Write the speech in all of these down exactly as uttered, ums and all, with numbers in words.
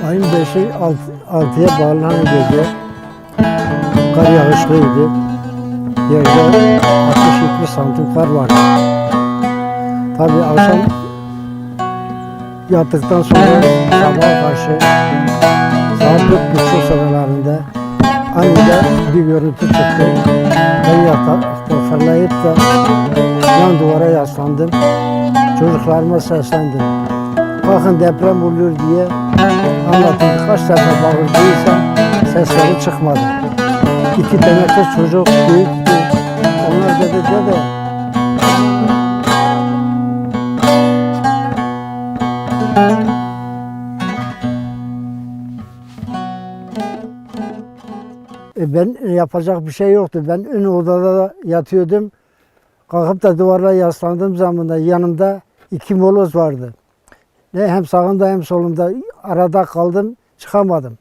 Ayın beşi, alt-, altıya bağlı hani gece kar yağışlıydı. Yerde altmış yetmiş santim kar vardı. Tabii akşam yattıktan sonra sabaha karşı saat dört buçuk sıralarında aniden bir görüntü çıktı. Ben yatakta fırlayıp da yan duvara yaslandım. Çocuklarıma seslendim. "Kalkın, deprem oluyor" diye anlattım. Kaç defa bağırdıysam sesleri çıkmadı. İki tane kız çocuk büyüktü. Onlar dedi, "Dede." E, ben yapacak bir şey yoktu. Ben ön odada yatıyordum. Kalkıp da duvara yaslandığım zaman da yanımda iki moloz vardı. Ne hem sağımda hem solumda arada kaldım, çıkamadım.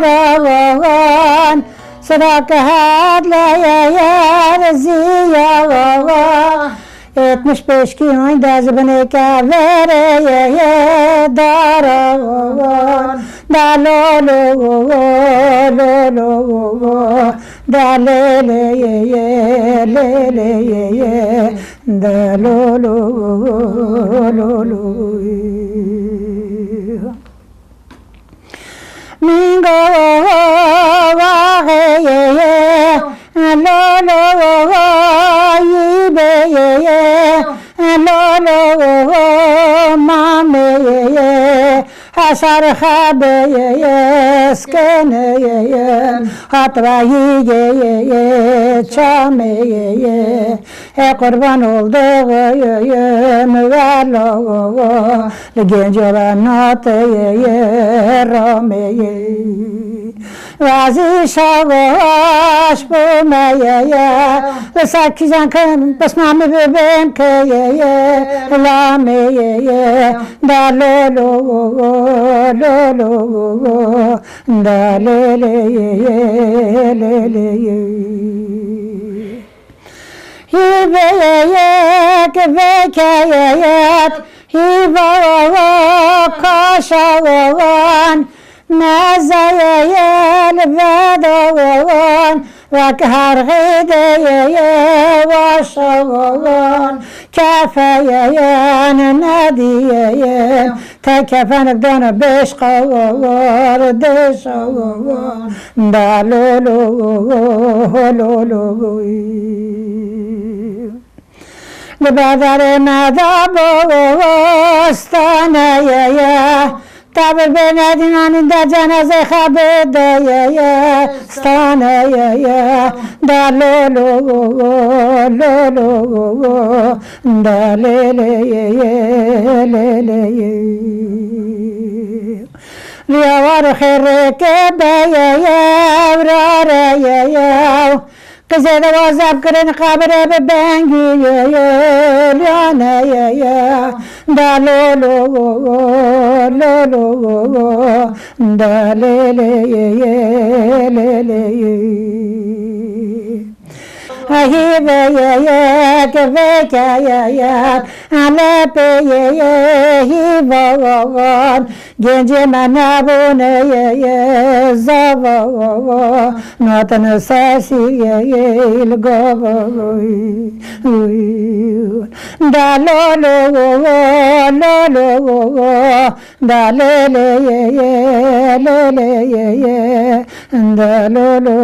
Sarawan, sıra kehedleye ziyawan. Etmiş beşki oyn dez bineke vereye darawan. Da lo lo lo lo lo, da le le ye ye, le le ye ye, da lo lo lo lo. Mingo vaxeye, lo lo yibeye, lo lo mameye, hasar xabeye, skeneye, hatrayiyeye, çameye. E qurban olduğum velo, li genco ra nateye rameye. Vazî şawaş bumeye, li sakîzan kem pisnamî bibên keye, lameye, da lo lo, lo lo, da le le, le le. Hîveyek vekeyeyet, hîva kaşawan, mezeyeyel vedawan, vek herxîdeyeye waşawan, kefeyeyen nediyeye, te kefenik dana beşqa war, deşa war, da lo lo, lo lo. Li bedarê me de bostaneyeye, tabir bê nedînanî de cenazê xebideyeye, staneyeye, da lo lo, lo lo, da le le ye ye, le le ye. Rîya war xêrê ke beye ye, rare ye ye. Qizê de wazeb kirin, qebirê bi bengî ye ye, lîyane ye ye. Da lo lo, lo lo, da le le ye ye, le le ye. Hîveyeyek vekeyeyek, Elepeyeye hîvawan, gencê me nebûne ye ye zawawan, natine sesî ye ye li gavawan. Da lo lo, lo lo, da le le ye ye, le le ye ye, da lo lo,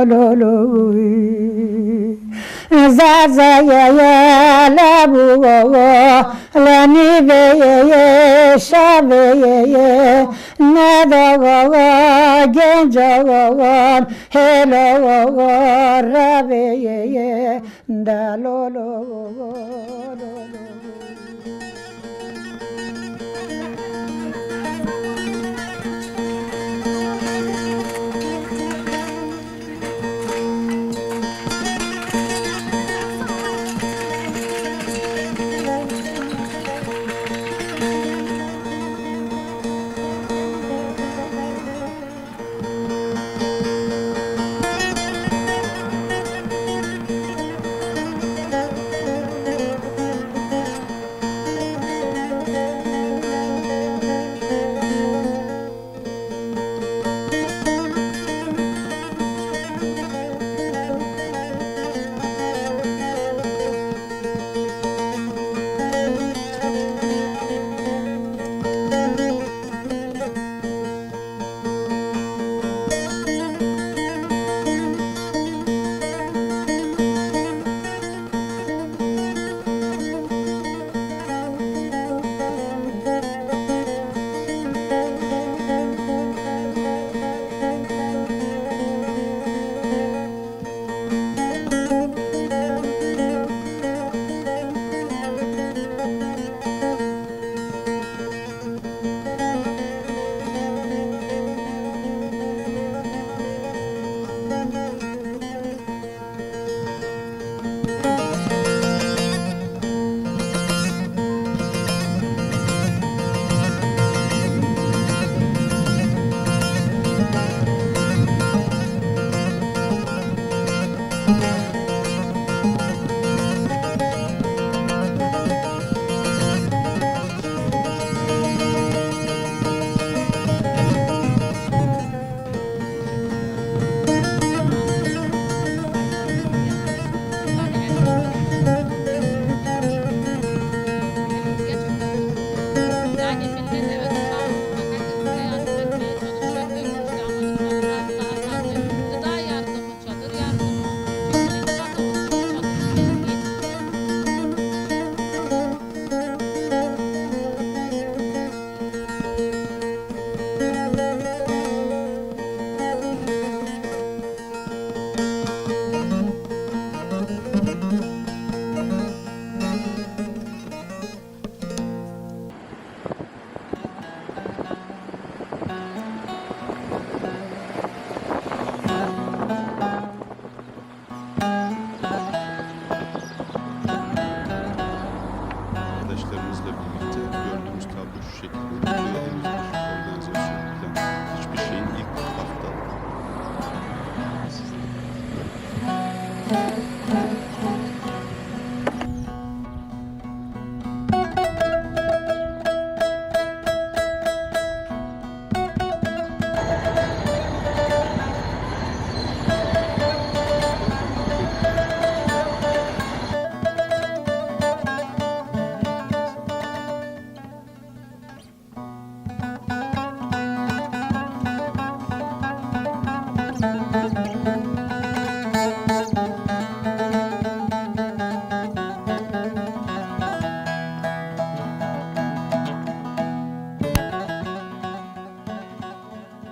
lo lo. Zazayeye, labugogo, lanibeyeye, şabeyeye, nedogogo, gencogogon, helogogo, rabeyeye, dalologogo, lolo.